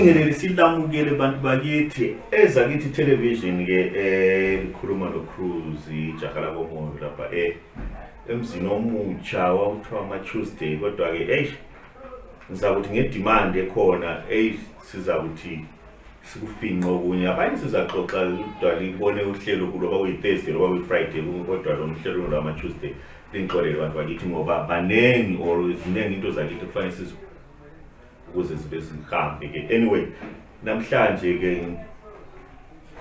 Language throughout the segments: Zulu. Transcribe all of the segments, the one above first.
Silibingelele silamukele bantu bakithi ezakithi television ke likhuluma no Cruz ijaha lakomoyo lapha emzini omutsha wawuthiwa ama Tuesday, kodwa ke eish, ngizakuthi ngedemand ekhona, eish, sizakuthi sikufinqa okunye. Abanye sizaxoxa kodwa libone uhlelo kuloba kuyi-Thursday loba kuyi-Friday, kodwa lo mhlelo lwama-Tuesday, lingixolele bantu bakithi, ngoba baningi or ziningi into zakithi kufanele sizi ukuze zibe zihambe ke. Anyway, namhlanje ke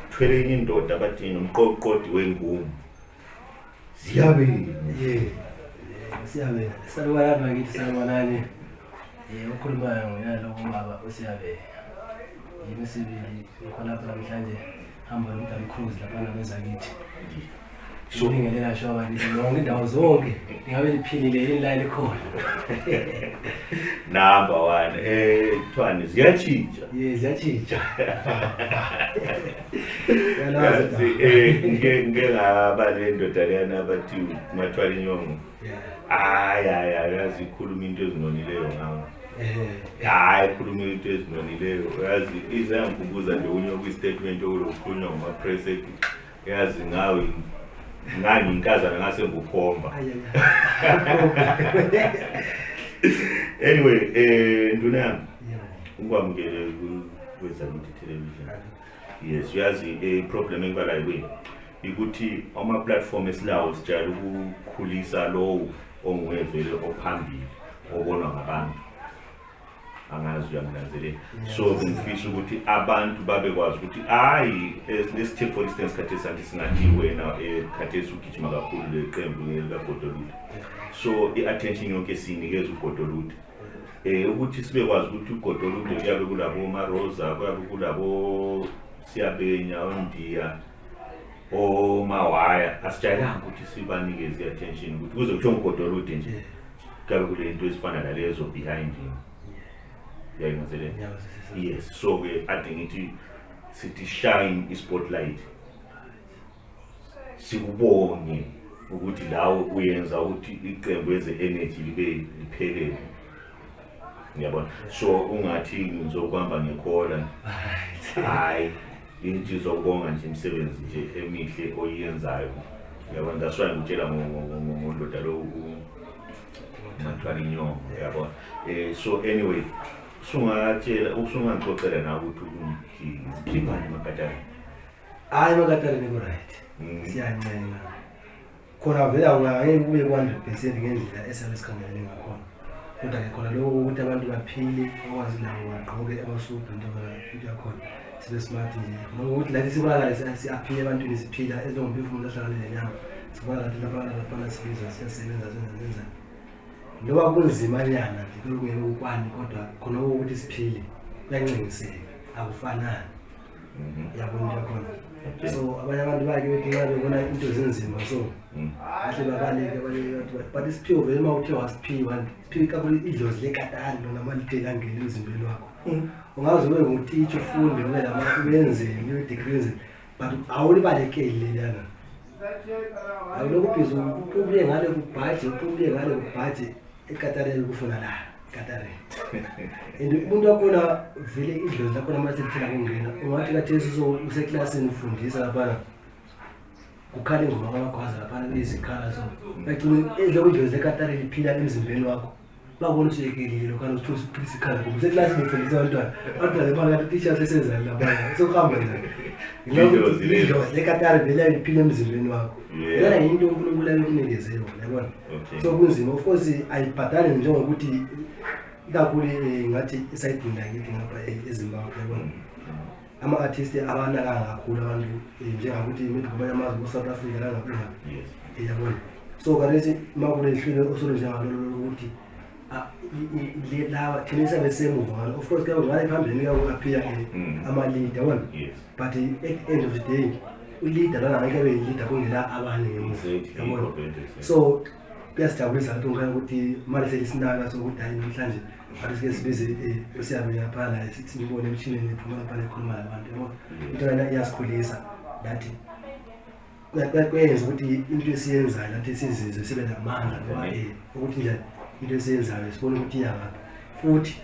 thwele enye indoda abathi nomqoqodi wengumu ziyabeni. Yeah. Siyabela. Salibonani bakithi, salibonani. Ukhulumayo nguyena lo ubaba uSiyabela. Yimi sibili ngikhona lapha namhlanje, hamba noMdali Cruz laphana kwezakithi. So Ngibingelela sho bakithi yonke indawo zonke. Ingabe liphilile yini la likhona? Number one, kuthiwani, ziyatshintsha. Yeah, ziyatshintsha. Yazi, ngike ngaba le ndoda leyana abathi mathwala inyongo. Hayi, hayi, hayi, yazi ikhuluma into ezinonileyo ngawo. Hayi, ikhuluma into ezinonileyo, yazi ize yangikhumbuza nje okunye okwi-statement okulokukhulunywa nguma-press ethi, yazi ngawe ngangiyinkazana ngase ngukhomba. Anyway, nduna yami, ukwamukele kwezakithi television. Yes, uyazi, i-problem engibalayo kuyini ukuthi ama-platform esilawo sijayele ukukhulisa lowo onguye vele ophambili obonwa ngabantu. Angazi uyanginanzelela. So ngifisa ukuthi abantu babekwazi ukuthi hayi, let's take for instance khathesi anti singathi wena khathesi ugijima kakhulu leqembu likaGodolude, so i-attention yonke siyinikeza uGodolude, ukuthi sibekwazi ukuthi uGodolude kuyabe kulabo Maroza, kuyabe kulabo Siyabenya, oNdiya, omawaya, asijayelanga ukuthi sibanikeze i-attention ukuthi kuze kuthiwe uGodolude nje kuyabe kule nto ezifana nalezo behind him. Uyayinanzelela? Yes, so ke ade ngithi sithi shine i-spotlight, sikubonge ukuthi lawo uyenza ukuthi iqembu eze energy libe liphelele, ngiyabona. So ungathi ngizokubamba ngekhola, hayi, into izokubonga nje imisebenzi nje emihle oyiyenzayo, uyabona. That's why ngikutshela ngondoda lo umathwala inyongo, uyabona. So anyway, usungatshela, usungangixoxela nawe ukuthi zikhiphani emakatani? Hayi, emakatareni ku-right. Siyancenga khona vele, awungeke kube ku-100% ngendlela esiyabe sikhangelele ngakhona, kodwa-ke khona lokho ukuthi abantu baphile, bakwazi nabo bagqoke amasudu, into yakhona sibe smart nje. Khona ukuthi lathi sibonakale siyaphila ebantwini, siphila ezongomphefumulo ahlangane nenyama, sibona lathi laphana laphana sibizwa, siyasebenza, senza senzani, noma kunzimanyana nje lokungeke kukwani, kodwa khona ukuthi siphile kuyancengiseka, akufanani. Yabona into yakhona? So abanye abantu bake bethi nxa bebona into zinzima so bahle babaleke, baleke bathi, but isiphiwo vele uma uthe wasiphiwa, isiphiwo ikakhulu idlozi lekatali lona, uma lithe langena emzimbeni wakho, ungaze ube ngutitsha, ufunde, ube lama wenzeni, ube-degree, wenzeni, but awulibalekeli leliyana. Awulokhu ubhizi uqubuye ngale kubhaje, uqubuye ngale kubhaje, ekatareni kufuna la ekatareni. And umuntu wakhona vele idlozi lakhona uma selithela kungena, ungathi kathesi so useklasini ufundisa laphana, kukhala ingoma kamagwaza laphana, kuyizikhala, so bagcine edle idlozi lekatari liphila emzimbeni wakho, babona usuyekelile lokhana uthi usuphilisa ikhala kubo, useklasini ufundisa abantwana, abantwana lebana kathi, "Teacher, sesenzani laphana? Sekuhamba njani?" Idlozi lelo. Idlozi lekatari vele liphila emzimbeni wakho. Lena yinto uNkulunkulu ayekunikeze yona, yabona. So kunzima, of course ayibhadali njengokuthi ikakhulu ngathi esayidini lakithi ngapha eZimbabwe, yabona, ama-artist abanakanga kakhulu abantu, njengakuthi maybe kwamanye amazwe, ko-South Africa nangaphi ngaphi. Yabona, so khathesi uma kulehlelo osolo njengalolo lokuthi lawa thina siyabe semuva ngalo, of course kuyabe ngale phambili kuyaku-appear ama-leader, yabona. But at the end of the day u-leader lana ngeke abe yi-leader kungela abanye ngemuva, yabona. So kuyasijabulisa ukuthi ngikhanya ukuthi manje selisinaka sokuthi hayi, namhlanje athi sike sibize uSiyabe lapha la, simbone emshinini ephuma lapha ekhuluma nabantu, yabo. Into lana iyasikhulisa nathi, kuyenza ukuthi into esiyenzayo nathi sizizwe sibe namandla ngoba ukuthi njani into esiyenzayo sibone ukuthi iyangaphi futhi.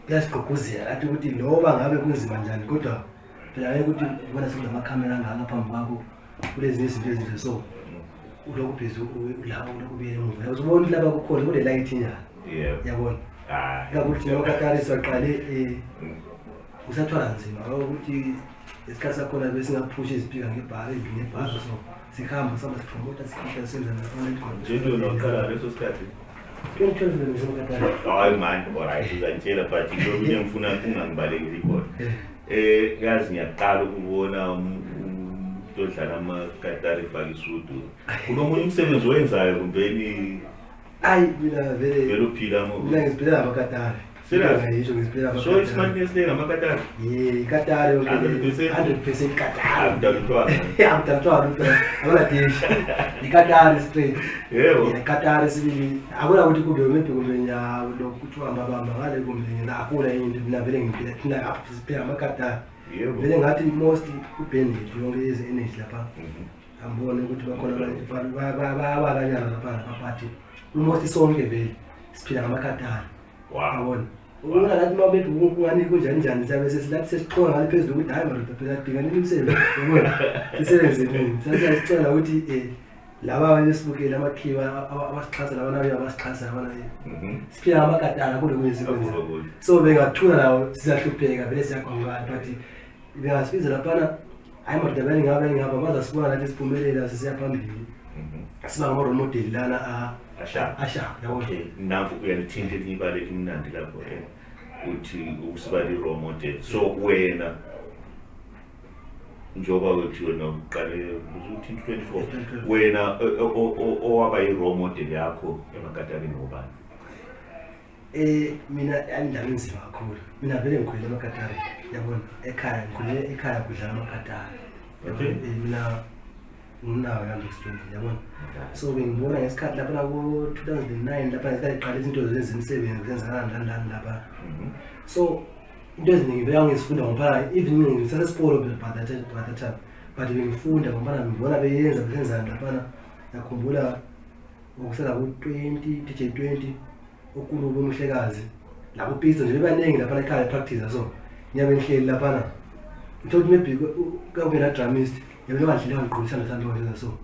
Kuyasigqugquzela lathi ukuthi loba ngabe kunzima njani, kodwa phela ngeke ukuthi ubona sekunamakhamera angaka phambi kwakho, kulezinye izinto ezinhle, so ulokhu busy la, ulokhu ubuyele emuva, uzubona ukuthi lapha kukhona kule light nyana. Yabona, ikakhulu thina amakatari saqale kusathwala nzima ukuthi isikhathi sakhona besingaphusha izipika ngebhara, even ngebhara, so sihamba sihamba sipromota, sikhipha, senza. Nje noqala leso sikhathi. 2012 bengisemakatari. Hayi man, alright, uzantshela, but into engifuna ungangibalekeli khona, yazi ngiyaqala ukubona umuntu odlala amakatari efaka isudu. Kunomunye umsebenzi owenzayo kumbeni? Ayi, mina vele Vele uphila ngo Mina ngiziphilela amakatari. Serious? Ngisho ngiziphilela. So i-smartness le ngamakatari? Ye, ikatari yonke. 100%? 100% katari. Amdalutwana. Amdalutwana, akunadishi, ikatari straight. Ikatari sibili, akuna ukuthi kumbe maybe kumbe lokhu kuthiwa mabamba ngale kumbe ngena, akula into. Mina vele ngiphila, thina apha siphila amakatari. Vele ngathi most uband yethu yonke eze energy lapha, ambone ukuthi bakhona abantu bayabalanyana lapha lapha, but almost sonke vele siphila ngamakatari. Yabona, ubona lathi uma bethi kungani kunjani njani, siyabe sesilathi sesiqonga ngale phezulu ukuthi hayi madoda, phela dinga nini umsebenzi, yabona, sisebenze nini. Sasiyasicela ukuthi laba besibukele amakhiwa abasixhasa laba nabe abasixhasa yabona, siphila ngamakatara kulokunye sikwenza. Akukho. So bengathula lawo siyahlupheka vele, siyagwangwana, but bengasibiza laphana, hayi madoda, vele ngaba ngaba bazasibona nathi siphumelela, sisiya phambili, siba ngama-role model lana Asha. Asha, yabona. Okay, nanku uyalithinta elinye ibala elimnandi lapho, uthi usiba li-role model. So wena njengoba uthi wena uqale uthi 24, wena owaba i-role model yakho emakatarini ubani? Mina andaba enzima kakhulu. Mina vele ngikhulele emakatari, yabona, ekhaya ngikhulele ekhaya kudlala amakatari. Mina nginawo yami student, yabona, so bengibona ngesikhathi lapha ku-2009 lapha ngesikhathi iqala izinto zezemisebenzi zenzakalani lani lani lapha. So into eziningi bengangizifunda ngoba even ngisasesikolo by that time, but bengifunda ngoba ngibona beyenza, besenzani laphana. Ngiyakhumbula ngokusela ku-20 DJ 20, uKulubu, uMhlekazi, labo Pitso nje, bebaningi laphana ekhaya practice. So ngiyabe ngihleli laphana, ngithola ukuthi maybe kungena drummist, yabe bangihleli bangiqhubisa nesandla, so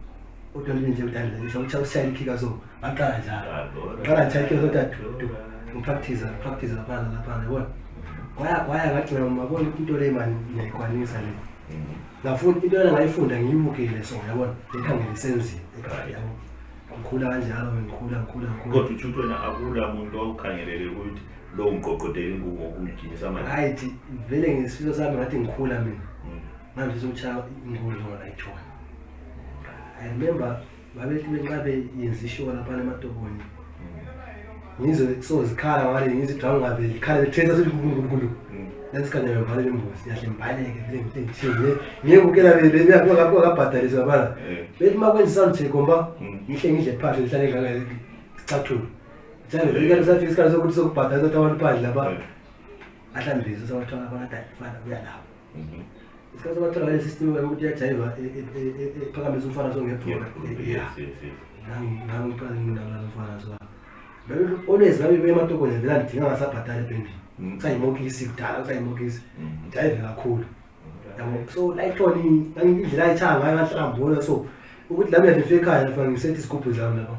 u-20 nje udandla ushayela ikhika, so ngaqala njalo, qala ngishaya ikhika, so du ngipractice practice laphana laphana, yabona. Kwaya kwaya ngagcina ngabona ukuthi into le mani ngiyayikwanisa le. Ngafunda into lena, ngayifunda ngiyibukele, so yabona, ngikhangele isenziwe ekhaya, yabo. Ngikhula kanjalo, ngikhula ngikhula ngikhula. Kodwa utsho ukuthi wena akula muntu owukhangelele ukuthi lo ngiqoqodela ingubo ngokujinisa manje? Right, vele ngesifiso sami ngathi ngikhula mina ngangifisa ukushaya ingubo njengolayithona. I remember babethi benxa beyenza ishow laphana ematoboni, ngizwe so zikhala ngale, ngizwe idrum ngabe ikhala bethetha sithi lesikhathi ngiyavala imbuzi yahle ngibaleke vele ngihle ngishiye ngiyebukela bebhadaliswa laphana. Bethi uma kwenza i-sound check ngomba ngihle ngidle phandle, ngihlale ngaka isicathulo njalo vele. Safika isikhathi sokuthi sokubhadalisa ukuthi abantu phandle lapha ahlambise, sabathola khona fana kuya lapho. Isikhathi sabathola ngale system yokuthi iyajayiva, ephakamisa umfana so ngephula. Yes. Ngangiqala nginalalo mfana, so always ngabe bematokweni vele andidinga ngasabhadala ebhendini. Kusayimokisi kudala, kusayimokisi, jayive kakhulu, yabo. So layithoni indlela ayithanga ngayo, ngahlala ngibona so ukuthi lami ngiyafika ekhaya ngifika ngisethe isigubhu zami lapha,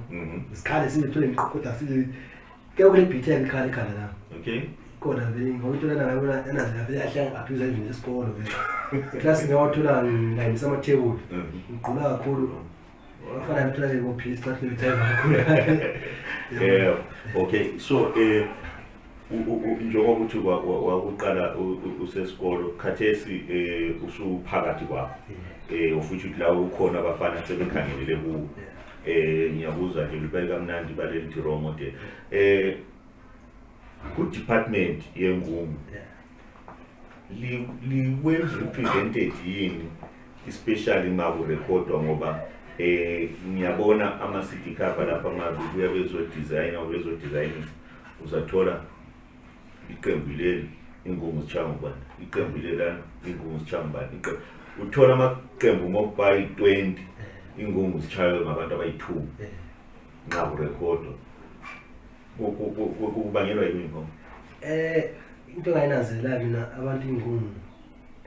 isikhale sizithole ngiqoqoda size kuya kule beat yakhe, ikhala ekhanda lami. Khona vele ngoba into lana ngabona yanazela vele yahle abuse even esikolo vele class ngawathola ngilayinisa amathebuli, ngiqula kakhulu, afana ngithola nje bophisa cathi bejayiva kakhulu. Yeah, okay, so njengoba uthi wakuqala usesikolo, khathesi usuphakathi kwakho, ufuthi ukuthi la ukhona abafana sebekhangelele kuwo. Ngiyakuzwa nje libeke kamnandi baleli role model ku department yengungu. Li well represented yini, especially uma kurekhodwa? Ngoba ngiyabona ama CD cover lapha, mabe kuya bezo designer, bezo designers, uzathola iqembu leli ingungu zishaya ngubani, iqembu lelana ingungu zishaya ngubani, iqembu uthola amaqembu ngokuba yi-20, ingungu zishaywe ngabantu abayi-2 nxa kurekhodwa. Kubangelwa yini ngoba? Into engayinanzelela mina, abantu ingungu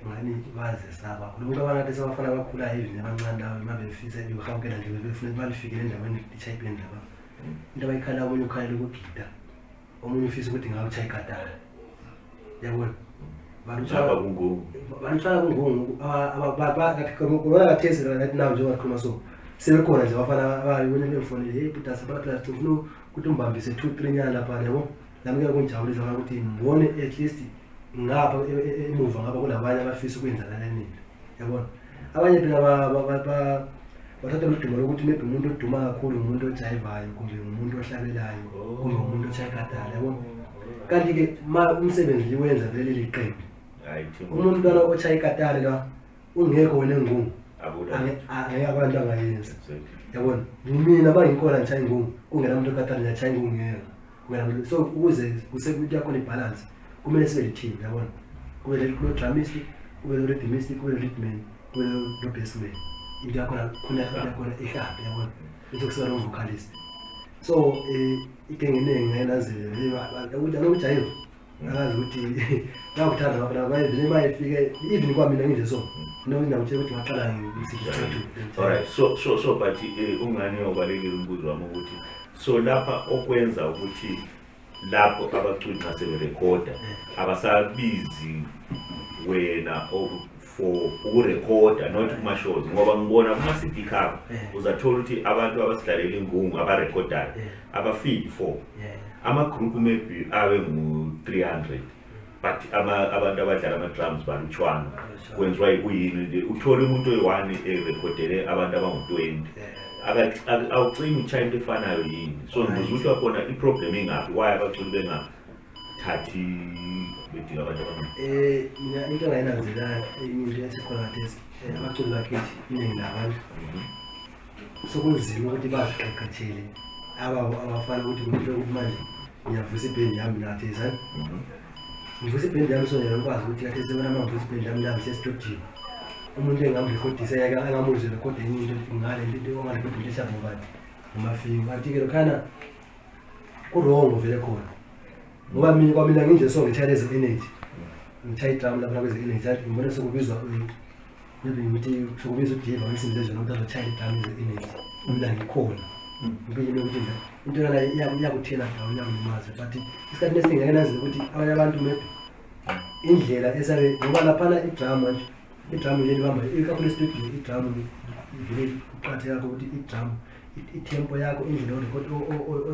ngani bazesaba lokhu. Abantu kade sebafana abakhulayo, even abancane labo, uma befisa behawukela nje, befuna balifikele endaweni litshaye ibhendi laba, into abayikhala, omunye ukhalela ukugida, omunye ufisa ukuthi ngawe utshaye ikatara, yabona. Lapha kungungu. Balutshwana kungungu. Bona kathesi, right now, njengoba sikhuluma so, sebekhona nje abafana ababona bengifonele, "Hey butasa, phela sifuna ukuthi umbambise two three nyana lapha," yabo. Nami kuyabe kungijabulisa ukuthi ngibone at least ngapha emuva ngapha kunabanye abafisa ukwenza lana mina, yabona. Abanye phela bathatha ludumo lokuthi maybe umuntu oduma kakhulu ngumuntu ojayivayo, kumbe ngumuntu ohlabelayo, kumbe ngumuntu otshaya ikatara, yabona. Kanti-ke ma umsebenzi liwenza vele leli qembu, Hayi, team. Umuntu lwana otshaya ikatari la, ungekho wena engungu, Akula. Angeke abantu angayenza. Yabona, mina bangikhona ngitshaya ingungu, kungena umuntu okatari, ngiyatshaya ingungu ngeke kungena umuntu. So ukuze kusekuthi yakhona i-balance, kumele sibe li-team, yabona, kube lo-drummist, kube lo-rhythmist, kube lo-leadman, kube lo-bassman, into yakhona khona, into yakhona ihambe, yabona, bese kusiba no-vocalist. So igenge eningi ngayinanzelela ukuthi anokujayiva, akazi ukuthi bayakuthanda abafana bayevele mayefike, even kwamina nginje, so ngiyakutshela ukuthi ngaqala ngisithi. Alright, so but ungani ubalekile umbuzo wami ukuthi so lapha okwenza ukuthi lapho abaculi nxa seberekhoda abasabizi wena for ukurekhoda, not kuma-shows, ngoba ngibona kuma-CD cover uzathola ukuthi abantu abasidlalela ingungu abarekhodayo abafiki four, ama-group maybe abe ngu-300, but abantu abadlala ama-drums balutshwana. Kwenziwa kuyini nje? Uthole umuntu oyi-one erekhodele abantu abangu-20. Awucimi utshaya into efanayo yini? So ngibuza ukuthi wakhona i-problem ingaphi, why abaculi bengathathi, bedinga abantu abaningi? Mina into engayinanzelela, enye into esikhona khathesi, abaculi bakithi, iningi labantu sokunzima ukuthi baziqeqetshele ababo abafana, ukuthi ngitho ukuthi manje ngiyavusa ibhendi yami nathi sani, ngivusa ibhendi yami, so njalo ngikwazi ukuthi khathesi wena uma ngivusa ibhendi yami la ngisesitudiyo, umuntu engamrekhodisa yake angamuzwe rekhoda enye into ngale into ongarekhoda into eshaya ngobani, ngumafiki. Kanti-ke lokhana ku-wrong vele khona, ngoba mina kwamina nginje, so ngitshaya lezi energy, ngitshaya i-drum lapha kwezi energy, athi ngibone sekubizwa, maybe ngithi sekubizwa udiva wesimlezweni ukuthi azotshaya i-drum eze energy, mina ngikhona ngibuyele ukuthi nje into yona iyakuthela down, iyakulimaza. But isikhathi esiningi ngeke nazi ukuthi abanye abantu maybe indlela esabe, ngoba laphana i-drum manje, i-drum leli bamba ikakhulu estudio, i-drum vele kuqakatheke kakho ukuthi i-drum, i-tempo yakho, indlela orecord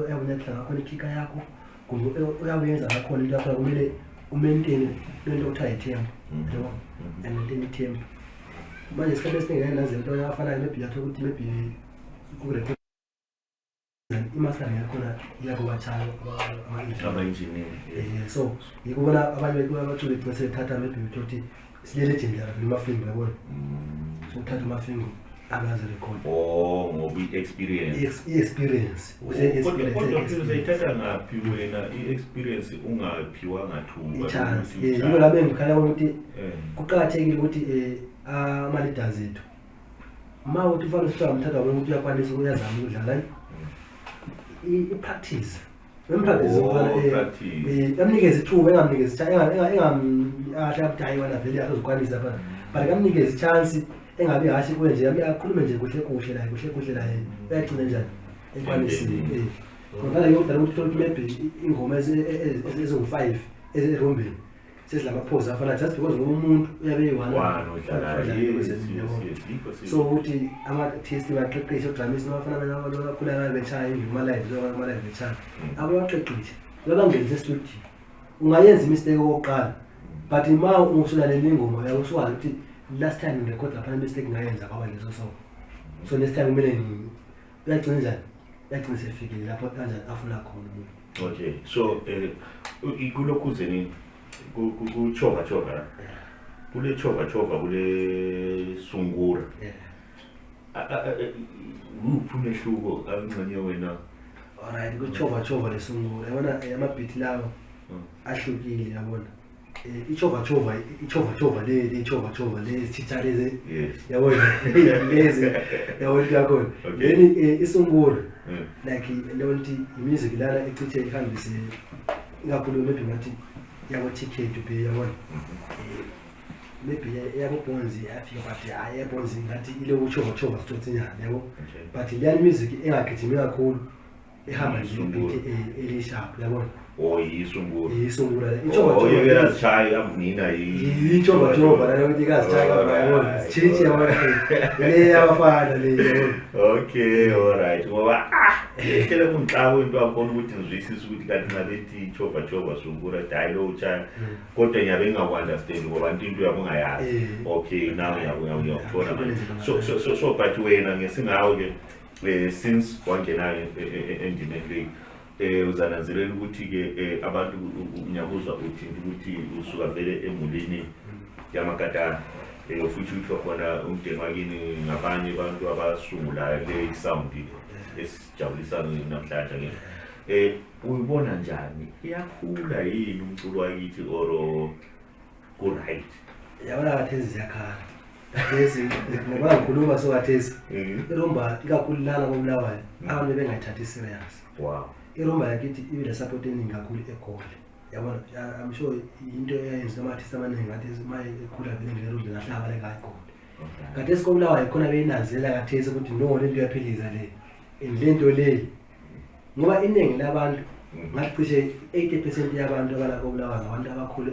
oyakunyathela ngakhona, ikhika yakho, kumbe uyakuyenza ngakhona into yakhona, kumele u-maintain lento okuthiwa yi-tempo, yabo, and maintain i-tempo. Manje isikhathi esiningi ngeke nazi into afanayo, maybe yakho ukuthi maybe kurecord i-mastering yakhona iyakubatshaya ama-engineer. Ama-engineer. So yikubona abanye abaculi begcina sebethatha, maybe uthole ukuthi sile-legend yala vele uMafingo, yabona, so uthatha uMafingo abazi-record. Oh, ngoba i-experience. I-experience. Kodwa phela uzayithatha ngaphi wena i-experience ungaphiwanga thuba? I-chance. Yiko lami engikhala ukuthi kuqakathekile ukuthi ama-leaders ethu, ma uthi ufana usithiwa mthatha wabona ukuthi uyakwanisa, uyazama ukudlala, i-practice, em-practice umfana. Practice. Emnikeze ithuba, engamnikezi engamkahle athi hayi wena vele azokwanisa phana, but kamnikeze i-chance, engabi hashi kuye nje, akhulume nje kuhle kuhle laye, kuhle kuhle laye, uyagcina njani ekwanisile. Ngoba yokudala ukuthi uthole ukuthi maybe ingoma ezingu-5 ezirumbeni sezilama-pause afana, just because ngoba umuntu uyabe eyi-one One odlalayo. Yes, yikho. So ukuthi ama-artist baqeqeshe o-drummist abafana abakhula ngayo betshaya kuma-live, kuma-live betshaya, ababaqeqeshe, babangenise estudio. Ungayenza i-mistake okokuqala, but ma usulalela ingoma uyabe usuwazi ukuthi last time ngirekhoda laphana i-mistake ngayenza kwaba leso, so next time kumele uyagcina njani, uyagcina sefikile lapho kanjani afuna khona umuntu. Okay, so kulokhuzeni kuchova chova la, kule chova chova, kule sungura, uphi umehluko angxenye wena? Alright, kuchova chova lesungula, yabona, ama-beat lawo ahlukile, yabona. Ichova chova, ichova chova le chova chova le sithitha lezi, yabona lezi, yabona into yakhona. Then isungula, like leyo nto, i-music lana echithe ihambise ikakhulu maybe ngathi yabo-TK Dube, yabona. Maybe eyabo-Bonzi yafika, but hayi, eyabonzi ngathi ile utshovatshova sithotsinyana, yabo. But leyani music engagijimi kakhulu, ehamba nje Isungula. I-beat eli-sharp, yabona. Oh, yisungula. Isungula. Oh, yekela zishaya nina. Itshovatshova lana ukuthi ikazitshaya kamba, yabona, sitshintshi, yabona, le yabafana le, yabona. Okay, alright, ngoba ehlele kungixaka into yakhona ukuthi ngizwisise ukuthi kanti nxa bethi chova chova sungura, ukuthi hayi, lo utshaya, kodwa ngiyabe ngingaku-understand ngoba nto into yabo ungayazi. Okay, now ngiyakuthola manje. So but wena ngesingawe-ke, since wangena endimeni leyi, uzananzelela ukuthi-ke abantu ngiyakuzwa uthi ukuthi usuka vele emulini yamakatana, futhi uthiwa khona umndeni wakini ngabanye abantu abasungulayo le i-sound esijabulisa namhlanje. Ke uyibona njani, iyakhula yini umculo wakithi or ku-right? Yabona, kathesi ziyakhala kathesi, ngoba ngikhuluma so kathesi irumba, ikakhulu lana koBulawayo, abantu bengayithathi serious. Irumba yakithi ibe le-support eningi kakhulu eGoli, yabona. I'm sure into eyayenza ama-artist amaningi ngathi uma ekhula vele ngerumba ngahlaba le egoli. Kathesi koBulawayo khona beyinanzelela kathesi ukuthi no, lento iyaphilisa le, and le nto le, ngoba iningi labantu, ngathi cishe 80% yabantu abala koBulawayo ngabantu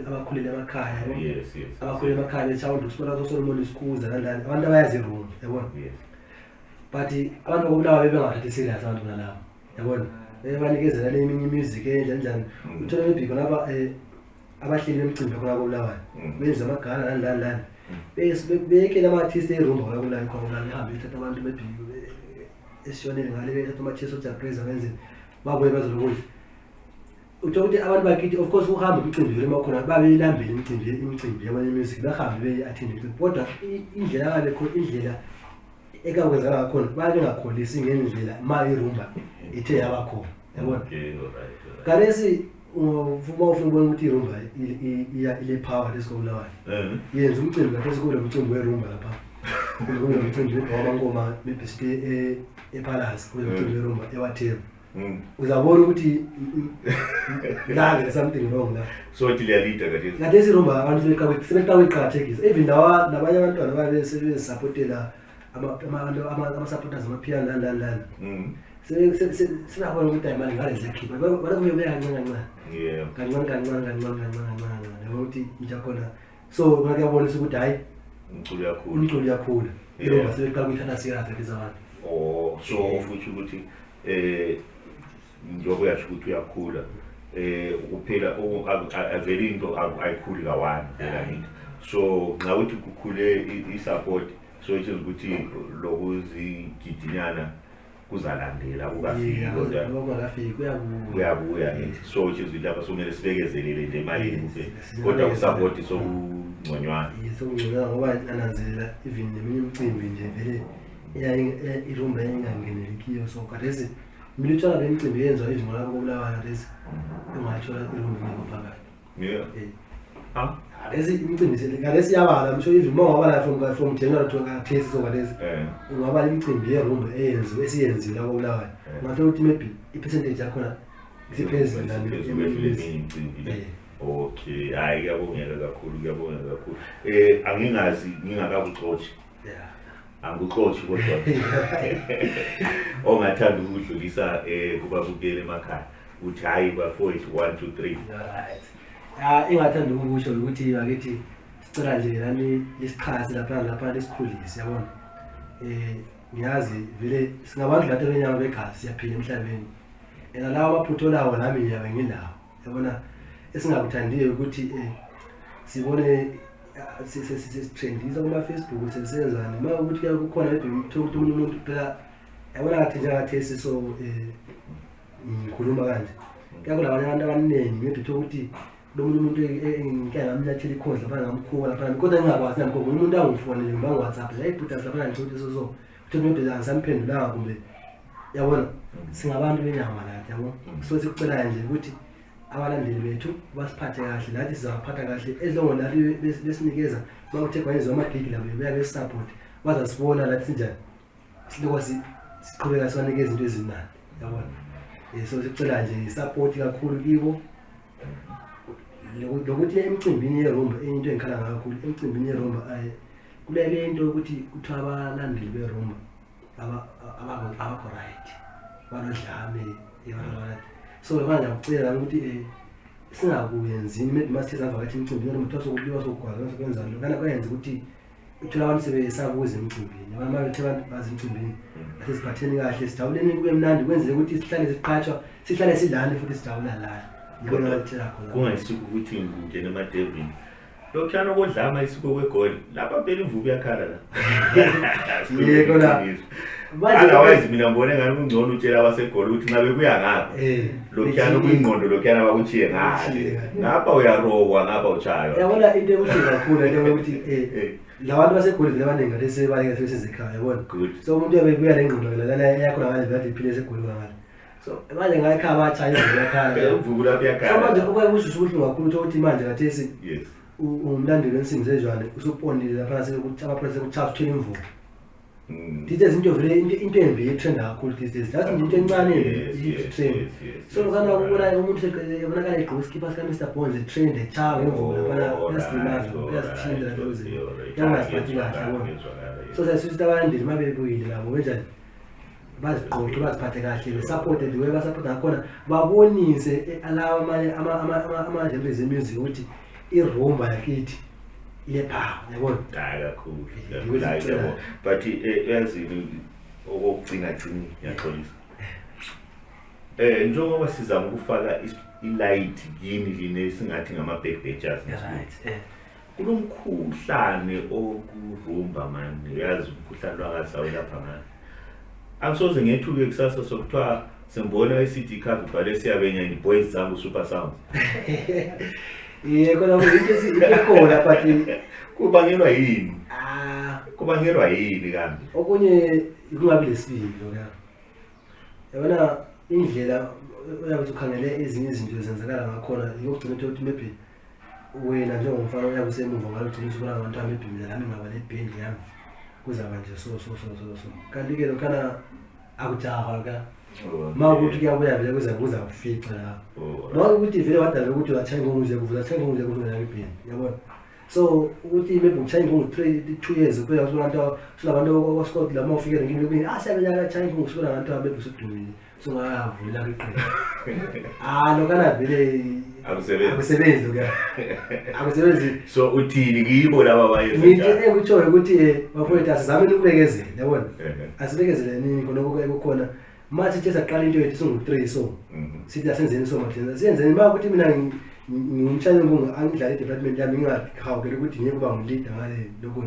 abakhulele emakhaya, yabo. Abakhulele emakhaya beshawunda usibona koSolomon Sikhuza kanjani, abantu abayazi irumba, yabona. But abantu bakoBulawayo bebengathathi serious abantu nalabo, yabona, bebanikezela le eminye i-music enjani njani. Uthola maybe khona abahleli bemicimbi khona koBulawayo benza amagala lani lani lani, beyekele ama-artist erumba khona koBulawayo, khona koBulawayo behambe bethatha abantu maybe esishonele ngale, bethatha ama-chess ojapreza benzeni, babuye bazolokudla. Uthola ukuthi abantu bakithi, of course, kuhamba umcimbi vele makhona, babeyilambele imicimbi yabona, i-music, bahambe beyi-attend imicimbi, kodwa indlela ababe khona, indlela ekakwenzakala ngakhona, babe bengakholisi ngendlela ma irumba ithe yaba khona, yabona. Okay, all right. Kalesi uma ufuna ukubona ukuthi irumba ile power lesikobulawayo, yenza umcimbi kathesi, kube nomcimbi werumba lapha, kube nomcimbi wamankoma, maybe sithi epalace, kube nomcimbi werumba ewathema, uzabona ukuthi la there's something wrong la. So ithi liyalida kathesi. Kathesi irumba abantu sebeqala ukuyiqakathekisa, even nabanye abantwana babe sebezisapotela ama-supporters amaphiyano lani lani lani. Sebeyabona ukuthi hayi mani, ngale ziyakhipha balokhu beya kancane kancane, kancane kancane kancane kancane kancane kancane, yabo, ukuthi intsha khona, so khona kuyabonisa ukuthi hhayi, Umculo uyakhula. Umculo uyakhula, irumba sebeqala ukuyithatha serious kathesi abantu. Oh, so futhi ukuthi njengoba uyasho ukuthi uyakhula, kuphela avele into ayikhuli kawani vele, angithi? So nxa uthi kukhule i-support, so it is ukuthi lokuzigidinyana kuzalandela, kukafiki kodwa. Okungakafiki kuyabuya. Kuyabuya, ngithi so which is ukuthi lapha somele sibekezelele nje emalini Yes, kuphela, kodwa ku-support sokungconywana. Sokungconywana, ngoba ananzelela even neminye imicimbi nje vele irumba yayingangeneli kiyo, so khathesi milutshwana le micimbi eyenziwa even ngolapha koBulawayo khathesi ungayithola irumba ingekho phakathi. Ah. Khathesi imicimbi khathesi iyabala, I'm sure even uma ungabala from January to khathesi, so khathesi ungabala imicimbi yerumba eyenziwe, esiyenziwe lapha koBulawayo, ungathola ukuthi maybe i-percentage yakhona isiphezulu than Isiphezulu eminye kwedlula imizi. eminye imicimbi. Eh. Okay, hayi, kuyabongeka kakhulu, kuyabongeka kakhulu. Angingazi ngingakakuxotshi, angikuxotshi, kodwa ongathanda ukudlulisa kubabukeli emakhaya, uthi hayi bafowethu, 1 2 3. Alright. Ah, engathanda ukukusho ukuthi bakithi sicela nje nani lisichase lapha lapha, lisikhulise, yabona. Ngiyazi vele singabantu lathi benyama begazi, siyaphila emhlabeni. And lawa amaphutho lawo nami ngiyabe ngilawo. Yabona, esingakuthandiyo ukuthi sibone sitrendisa kuma Facebook, sesenzani ma ukuthi kuyabe kukhona maybe uthola ukuthi omunye umuntu phela, yabona, ngathi njengathesi, so ngikhuluma kanje kuyakulabanye abantu abaningi, maybe uthola ukuthi lo munye umuntu ngike ngamnyathela ikhondla lapha, ngamkhuba lapha, kodwa ngingakwazi namkhuba umuntu, angifonele ngibanga WhatsApp, hayi bhuti, lapha ngicela ukuthi so uthole maybe angisamphendulanga kumbe, yabona, singabantu benyama nathi, yabo. So sikucelayo nje ukuthi abalandeli bethu basiphathe kahle, nathi sizabaphatha kahle, as long nathi besinikeza uma kuthe kwenziwa amagigi labo beya besisupport, bazasibona nathi sinjani, silokho siqhubeka sibanikeza izinto ezimnandi, yabona. So sicela nje i-support kakhulu kibo. Lokuthi emcimbini yerumba, enye into engikhala ngayo kakhulu emcimbini yerumba, kulele into yokuthi kuthiwa abalandeli berumba abakho right, banodlame, right. So manje ngiyakucela nami ukuthi singakuyenzini, maybe masithe savakathi emcimbini noma kuthiwa sokuliwa, sokugwaza, sokwenzani lokana kwenza ukuthi uthola abantu sebesabuza emcimbini. Abantu uma bethe abantu bazi emcimbini, asiziphatheni kahle, sijabuleni, kube mnandi, kwenzele ukuthi sihlale siqhatshwa, sihlale silani futhi sijabula lana. Yikona ngalitshela khona. Kungayisikho ukuthi ngingena emadevini lokhuyana okodlama isiko kwegoli lapha, phela imvubu iyakhala la. Yebo la. Manje otherwise mina ngibone ngani kungcono utshela abasegoli ukuthi nxa bekuya ngapha, lokhuyana okuyingqondo lokhuyana bakuchiye ngale, ngapha uyarokwa, ngapha utshaywa. Yabona, into ebuhlungu kakhulu into yokuthi labantu baseGoli vele abaningi ngale sebaleka, sebesezekhaya, yabona. So umuntu uyabe ebuya nengqondo lana yakho ngale, kade iphile eseGoli ngale, so manje ngayikhaya batshaya imvubu yakhala. Imvubu lapha So iyakhala. Manje okuyaye kuzwisa ubuhlungu kakhulu ukuthi manje khathesi ungumlandeli wensimbi zezwane, usupondile laphana, sekuthi amapholisa sekuchaza uthwele imvubu. These days into vele into embi itrenda kakhulu these days, that's into encane i-trend. So lokana ukubona umuntu ebonakala egqoke isikipha sika-Mr Bones, etrend, etshaya ngemvubu laphana, kuyasilimaza, kuyasithinta lapho kuze kuyangaziphathi kahle, yabona. So siyasuthi ukuthi abalandeli uma bebuyile nabo benjani, baziqoqe, baziphathe kahle, besapote the way basapota ngakhona, babonise lawa amanye ama-genres e-music ukuthi irumba yakithi ilepower, yabona. Hayi, kakhulu. Yiko kakhulu, hayi, esicelayo. yabo. But uyazini, okokugcina gcini, ngiyaxolisa, njengoba sizama ukufaka ilight kini line singathi ngama-backbenchers, Right. Kulomkhuhlane okurumba mani, uyazi umkhuhlane lwakasawelapha ngani, angisoze ngethuke kusasa sokuthiwa sembona i-CD cover ibhale "Siyabenya and Boys Zangu Super Sounds". Ye, kona into into ekhona, but Kubangelwa yini? Ah. Kubangelwa yini kambe? Okunye kungabi lesibindi lokuya, yabona, indlela uyabe ukhangele ezinye izinto ezenzakala ngakhona, yokugcina ukuthi maybe wena njengomfana uyabe usemuva ngalo, ugcina usubona ngabantu, maybe mina lami ngaba lebhendi yami kuzaba nje so so so so so. Kanti-ke lokhana akujahwa lokuya, ma ukuthi kuyabuya vele kuza kufica la, ma ukuthi vele wadala ukuthi uyatshaya ingungu nje, kuvuza atshaya ingungu nje, kuvuza ibhendi, yabona. So ukuthi maybe utshaya ingungu 3, 2 years kuphela, sulabantu sulabantu abasikoti la, uma ufike ngimi kuyini, ah, siyabenya atshaya ingungu, sibona abantu maybe usudumile, sungavula kwiqembu. Ah, lokana vele Akusebenzi. Akusebenzi lokuya, akusebenzi. So uthini kibo laba Ngithi bayenza? Engikutshoyo ukuthi bafowethu, asizameni ukubekezela, yabona, asibekezelenini khona okukhona. Ma sithe saqala into yethu singu-three, so sithi asenzeni, so mathina siyenzeni. Ma ukuthi mina ngingumshayeli wengungu, angidlale i-department yami, ngingahawukeli ukuthi ngiye kuba nguleader ngale lokhu,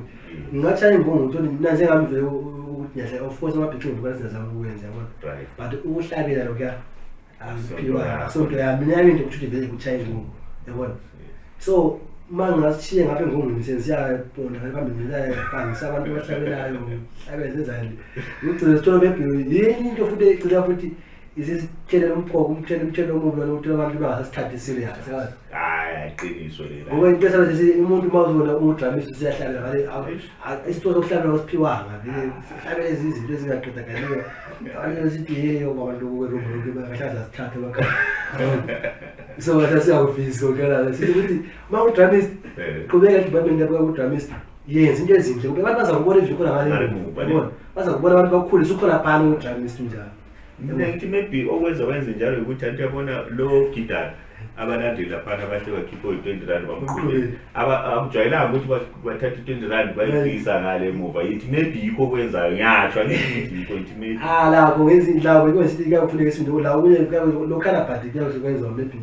ngingatshaya ingungu, uthole mina njengami vele ukuthi ngiyahlala. Of course amabhithi ngivukela, siyazama ukwenza, yabona, but ukuhlabela lokuya akuphiwa, asonto yami. Mina yami into ukuthi vele kutshaya ingungu, yabona. So uma ngingasishiye ngapha engungwini, sesiyabonda ngale phambili, ngiyabhangisa abantu abahlabelayo, hlabela senzani, ngigcine sithola maybe yini into futhi egcina futhi isisitshelela umphoko, umtshele umtshele omubi lona, ukuthi abantu bangasasithathi serious, yazi. Hayi, ayiqiniso lela. Ngoba into esabe sesi umuntu uma uzobona udramist usiyahlabela ngale, isitulo sokuhlabela osiphiwanga vele, sihlabela ezinye izinto ezingaqedakaliyo. Abantu sithi yeyo kwabantu kwerumba lokhu bahlala sithathe bakhaya, so kahle siyakufisi konke. Sithi ukuthi uma udramist, qhubeka edepartment yakho kudramist, yenza into ezinhle kube abantu bazakubona even khona ngale. Ngale muva, Yabona, bazakubona abantu bakukhulisa ukhona phana udramist njalo. Mina ngithi maybe okwenza wenze njalo ukuthi anti yabona lo gidayo, abalandeli laphana bahle bakhiphe oyi-R20 bamqhubele. Akujwayelanga ukuthi bathathe i-R20 bayifikisa ngale emuva. Yithi maybe yikho okwenzayo, ngiyatsho, angithi ukuthi yikho, ngithi maybe. Ah, lakho ngezindlako ikusithi kuyakufuneka isinto la okunye lokhana, but kuyabe kwenziwa maybe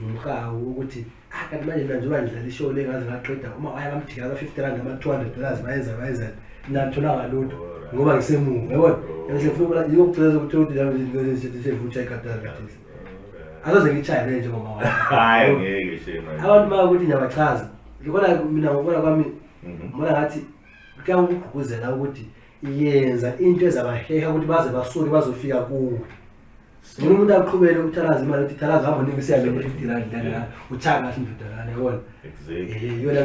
ngumhawu ukuthi ah, kanti manje mina njengoba ngidlala ishow le ngaze ngaqeda, uma waya bamjikela ama-R50, ama-$200, bayenza bayenzani, mina ngitholanga lutho ngoba ngisemuva, yabona. Bese ngifuna ukubona, yiko kugcina ukuthi ukuthi sengifuna ikatari kathesi, asoze ngitshaye vele njengoba waya. Hayi, ngeke shema. Abantu uma ukuthi ngiyabachaza ngibona mina, ngokubona kwami, ngibona ngathi kuyakugqugquzela ukuthi yenza into ezabaheha ukuthi baze basuke bazofika kuwe. Ngifuna umuntu aqhubele uthalaza imali, ukuthi thalaza, hamba unike isiyabeni R50 lana, uchaya kahle indoda lana, yabona. Iyona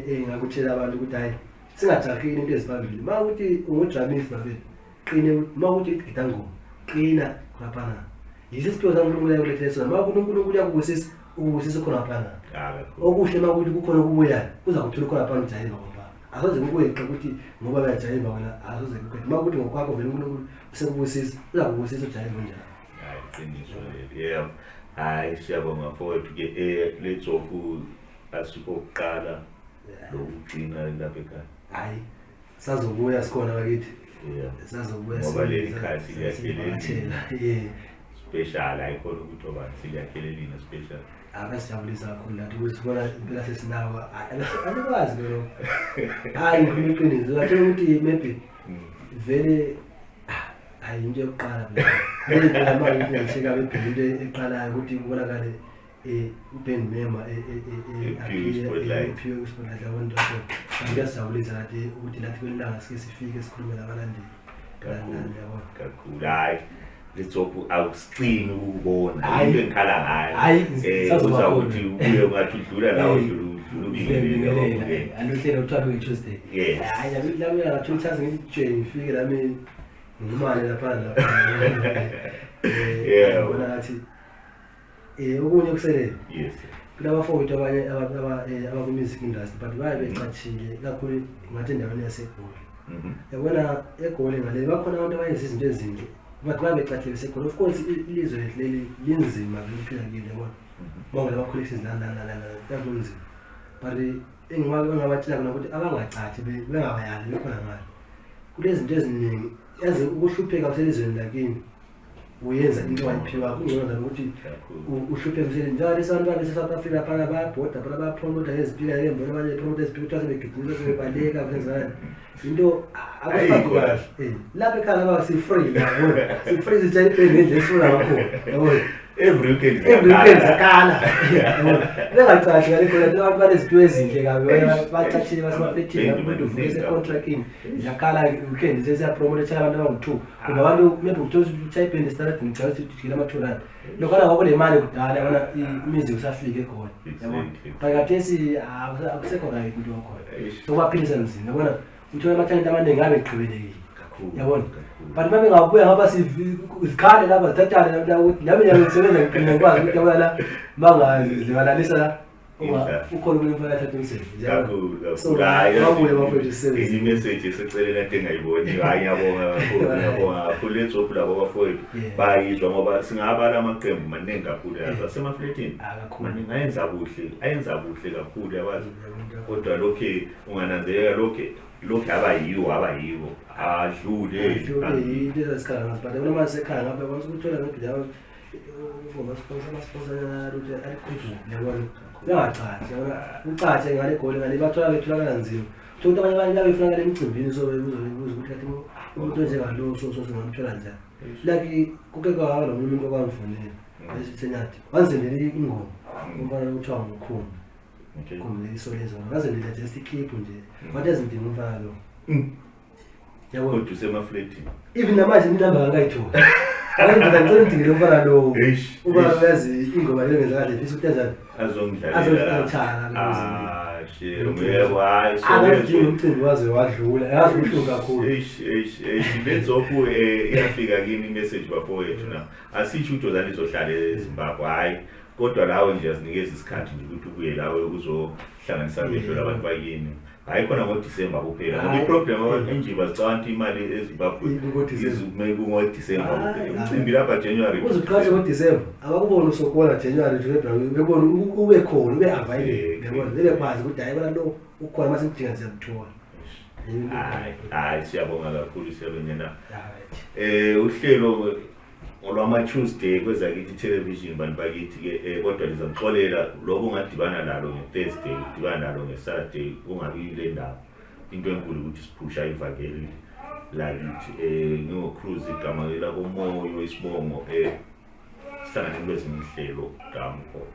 engakutshela abantu ukuthi hayi, singajahile into eziphambili. Uma ukuthi ungudramist bafethu, qine. Uma ukuthi igidangoma, qina khonaphana, yiso isiphiwo saNkulunkulu akulethele sona. Uma ukuthi uNkulunkulu uyakubusisa, ukubusisa khonaphana. Okuhle makuthi kukhona okubuyayo kuza kuthola khona phana ujayiva ngoba asoze kukweqe ukuthi ngoba uyajayiva wena asoze kukweqe. Makuthi ngokwakho vele uNkulunkulu usekubusisa uzakubusisa ujayiva njalo. Hayi qiniso leli. Yebo. Hayi siyabonga mfowethu ke let's hope asikho kuqala lokugcina lapha ekhaya. Hayi sazobuya sikhona bakithi. Yeah. Sazobuya ngoba leli khasi liyakhelelina. Yeah. Special ayikhona ukuthi obani siliyakhelelina special. Akasijabulisa kakhulu nathi ukuthi sibona impela sesinawo. Alikwazi ke lokho. Hayi ngikhuluma iqiniso. Uyathola ukuthi maybe vele hayi into yokuqala maybe manje ngiyacheka maybe into eqalayo ukuthi kubonakale uband member aphiwe kwi-spotlight yabona into so kuyasijabulisa nathi ukuthi nathi kwelilanga sike sifike sikhulume nabalandeli yabona kakhulu. Hayi let's hope awusigcini ukubona into engikhala ngayo. Hayi uzakuthi ubuye ungathi udlula la udlula ubingelela aluhlelo kuthiwa nge-Tuesday. Yes. Hayi lami ngathola chance ngithi nje ngifike lami ngimane lapha lapha. Yeah. Ngibona ngathi okunye kuselele. Yes. Kulabafowethu abanye abaku-music industry but baye becatshile kakhulu ngathi endaweni yaseGoli. Yabona eGoli ngale bakhona abantu abayenza izinto ezinhle but baye becatshile beseGoli. Of course ilizwe lethu leli linzima lokuphila kilo yabona. Bonke laba collections la kunzima. But engingabatshela khona ukuthi abangacathi bengabayali bekhona ngale. Kulezinto eziningi yazi ukuhlupheka kuselizweni lakini uyenza into ayiphiwa kungcono than ukuthi uhlupheke kuselizweni. Njalo lesi abantu base-South Africa phana bayabhoda phana bayapromota ngezipika ngembona abanye promote ezipika kuthiwa sebegijimisa sebebaleka kwenzakani into akusiphathi kahle. Lapha ekhaya laba si-free yabona si-free sitsha ibhendi ngendlela esifuna ngakhona yabona. Every weekend zakala bengacashi ngale khona abantu baneziphiwo ezinhle kabi bacashile basemaflethini umuntu uvuke esecontractini zakhala weekend sesiyapromota tshaya abantu abangu-2 kumbe abantu maybe uthola ukuthi utshaya ibhendi esitaradini ugcina ukuthi ujikile ama-2 rand lokhana kwakule mali kudala yabona imizi usafika eGoli yabona but khathesi akusekho right into wakhona sokubaphilisa nzima yabona uthola amathalente amaningi abe egqibelekile yabona but uma bengabuya ngapha zikhale lapha zithathane la ukuthi nami ngiyabe ngisebenza ngiqinile ngikwazi ukuthi yabona la mangazibalalisa la ukhona umuntu mfana athathe umsebenzi kakhulu. Hayi babuye bafowethu sisebenze i-message eseceleni ade ngayiboni. Hayi ngiyabonga kakhulu ngiyabonga kakhulu. Let's hope labo bafowethu bayizwa ngoba singabala amaqembu maningi kakhulu yazi asemafletini maningi ayenza kuhle ayenza kuhle kakhulu yabazi kodwa lokho ungananzelela lokho abayiwo adlule into ezasikhala ngazo but yabona manje sekhaya ngapha yakwazi ukuthola maybe la ama-sponsor ukuthi alikhudule yabona bengacathi yabona ucatshe ngale goli ngale bathola betholakala nzima uthola ukuthi abanye abantu babefunakala emcimbini so bebuza ukuthi kathi umuntu onjengalo so so singamthola njani like kuke kwaba nomunye umuntu okwamfonela esithi wanzendela ingoma umfana okuthiwa ngukhumbi khumbi isolezona wazendela just iclip nje wathi ezimdinga umfana lo yabona kodwa usemafletini even namanje inamba akayitholi ngicela ngidingele umfana lo uba uyazi ingoma leyo ngenza kahle fisa ukuthi enjani azongidlalela azothana yebo hayi so umcimbi waze wadlula yazi ubuhlungu kakhulu. Eish let's hope iyafika kini message bafowethu na asisho ukuthi ozani izohlala eZimbabwe hayi kodwa lawe nje asinikeza isikhathi nje ukuthi ubuye lawe uzohlanganisa amehlo labantu bakini. Hayi khona ngoDisemba kuphela ngoba i-problem enjiba zicabanga ukuthi imali eZimbabwe kungoDisemba kuphela umcimbi lapha January uzuqhatshe ngoDisemba abakubona usokola January to February bebona ube khona ube available yabona bebekwazi ukuthi hayi bona lo ukhona mase sidinga siyamthola. Hayi siyabonga kakhulu siyabonga. Uhlelo olwama Tuesday kwezakithi television bantu bakithi ke kodwa ngizakuxolela lokho ungadibana nalo ngeThursday udibana nalo ngeSaturday ungabi le ndawo. Into enkulu ukuthi siphusha ivangeli lakithi ngingo Cruz igama lakoMoyo isibongo sihlangane kwezinye inhlelo damko.